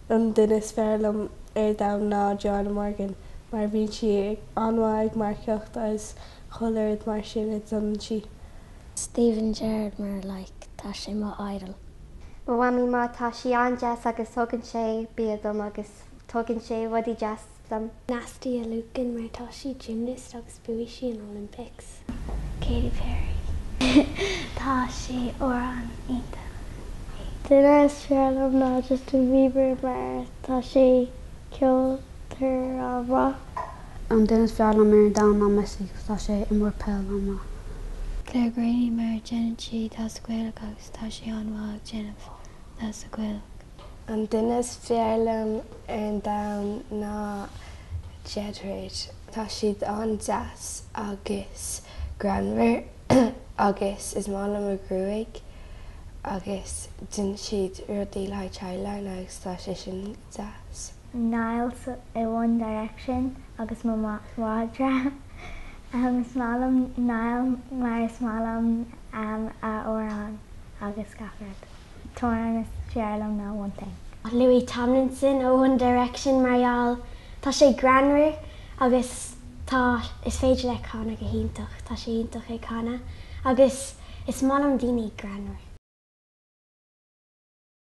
An duine is fearr liom ar domhan ná Joanna Morgan mar bíonn sí an-mhaith ag marcaíocht agus chuile rud mar sin a déanann sí. Steven Gerrard mar like tá sé mo idol. Mo mhamaí mar tá sí an-deas agus tugann sé bia dom agus tugann sé rudaí deas dom. Nastia Liukin mar tá sí gymnast agus bhuaigh sí an Olympics. Katy Perry. Tá sí amhrán iontach. Duine is fearr liom ná Justin Bieber mar tá sé ceoltóir an-mhaith. An duine is fearr liom ar an domhan ná Messi cos tá sé ag imirt peil an-mhaith. Claire Greaney mar déanann sí damhsa Gaelach agus tá sí an-mhaith ag déanamh damhsa Gaelach. An duine is fearr liom ar an domhan ná Jed Reid. Tá siad an-deas agus greannmhar agus is maith liom a gruaig agus déanann siad rudaí le haghaidh Childline agus tá sé sin deas. Niall i One Direction agus mo mhadra. Is maith liom Niall mar is maith liom a amhrán agus gach rud. T-amhrán is fearr liom ná One Thing. Louis Tomlinson ó One Direction mar gheall tá sé greannmhar agus tá is féidir leis canadh go hiontach tá sé iontach ag canadh agus is maith liom daoine greannmhar.